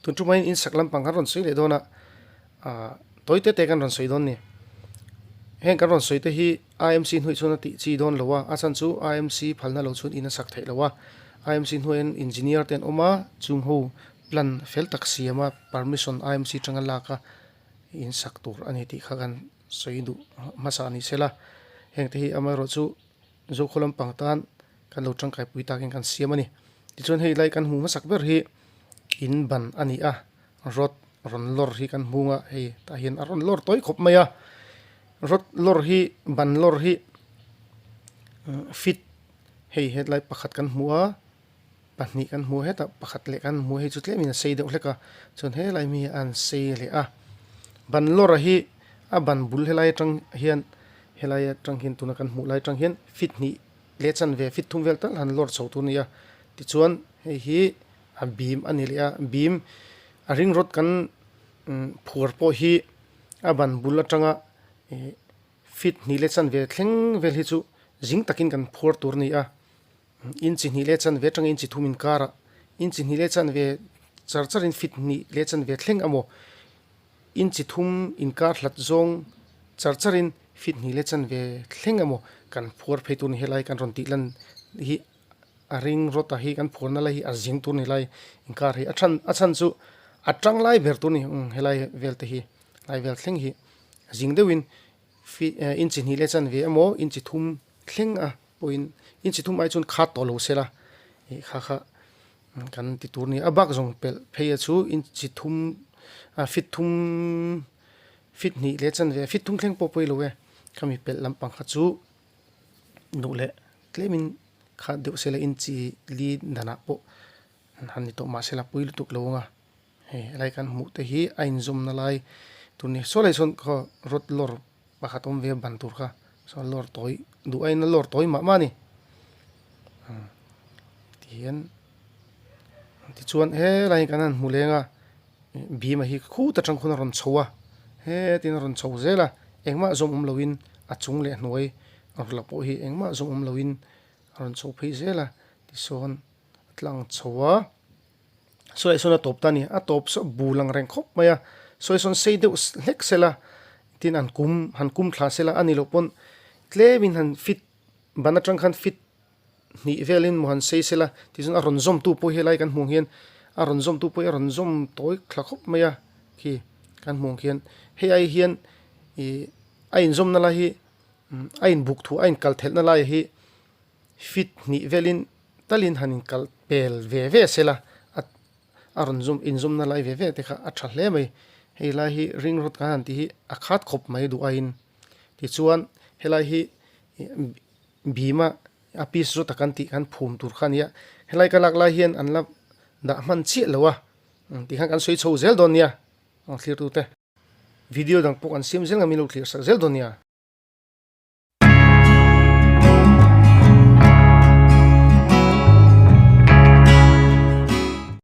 Tun tumah in sak lampang kan rawn sawi leh dawn a, ah tawi te te kan rawn sawi dawn ni. Heng kan rawn sawi te hi IMC hnuai chuan a tih chi dawn lo a, a chhan chu IMC phalna lo chuan in a sak theih lo a. IMC hnuaiin engineer te an awm a, chung ho plan fel tak siam a permission IMC tanga lak a in sak tur a ni tih kha kan sawi duh hmasa ni sela. Heng te hi amaherawh chu Zokhaw lampang tan kan lo tangkai pui takin kan siam a ni. Tichuan hei lai kan hmuh hmasak ber hi in ban a ni a, rod rawn lawr hi kan hmung a, hei tah hian a rawn lawr tawi khawp mai a, rod lawr hi ban lawr hi fit hei hetlai pakhat kan hmu a, pahnih kan hmu a hetah pakhat leh kan hmu a hei chu tlemin a sei deuh hlek a, chuan helai mi hi a han sei leh a, ban lawr hi a ban bul helai atang hian helai atang hian tuna kan hmuh lai atang hian fit hnih leh chanve fit thum vel tal han lawr chho tur a ni a, tichuan hei hi a bim a ni leh a, bim a ring rawt kan phuar pawh hi a ban bul atanga ih fit hnih leh chanve thleng vel hi chu zing takin kan phuar tur a ni a. Inchi hnih leh chanve atanga inchi thum inkarah inchi hnih leh chanve char charin fit hnih leh chanve thleng amaw inchi thum inkar hlat zawng char charin fit hnih leh chanve thleng amaw kan phuar phei tur ni helai kan rawn tih lan hi a ring rawt a hi kan phuarna lai hi a zing tur ni lai inkar hi a than a chhan chu a tang lai ber tur ni helai vel te hi lai vel thleng hi a zing deuhin fit inchi hnih leh chanve emaw inchi thum thleng a. Pawhin inchi thum ai chuan khat tawh lo sela ih kha kha kan ti tur a ni a bak zawng pelh phei a chu inchi thum ah fit thum fit hnih leh chanve fit thum thleng pawh pawi lo e khami pelh lampang kha chu duh leh tlemin khat deuh sela inchi li danah pawh han ni tawh mahse la pui lutuk lo ang a hei helai kan hmuh te hi a inzawmna lai tur a ni saw lai sawn khaw rod lawr pakhat awm ve a ban tur kha sawn lawr tawi duh aiin a lawr tawi mah mah a ni tihian tichuan helai hi kan han hmu leng a bim a hi khut atang khawn a rawn chho a hetin a rawn chho zel a engmah zawm awm loin a chung leh hnuai la pawh hi engmah zawm awm loin a rawn chho phei zel a tisawn a tlang chho a. Sawi sawn a tawp ta a ni, a tawp saw bul ang reng khawp mai a, sawi sawn sei deuh hlek sela tin an kum han kum thla sela a ni loh pawn tlemin han fit ban atang khan fit hnih velin maw han sei sela tichuan a rawn zawm tu pawh helai kan hmuh ang hian a rawn zawm tu pawh hi a rawn zawm tawi thla khawp mai a khi kan hmuh ang khian hei ai hian ih a inzawmna lai hi a inbuk thuah a inkal thelhna lai hi fit hnih velin talin han inkal pel ve ve sela a a rawn zum inzumna lai ve ve te kha a tha hle mai hei lai hi ring rod kan han tih hi a khat khawp mai duh aiin tichuan helai hi bim a a piece zawt a kan tih kan phum tur kha a nia helai ka lak lai hian an la dah hman chiah lo a tikhan kan sawi chho zel dawn nia thlir tute. Video dang pawh kan siam zel ang min lo thlir sak zel dawn nia.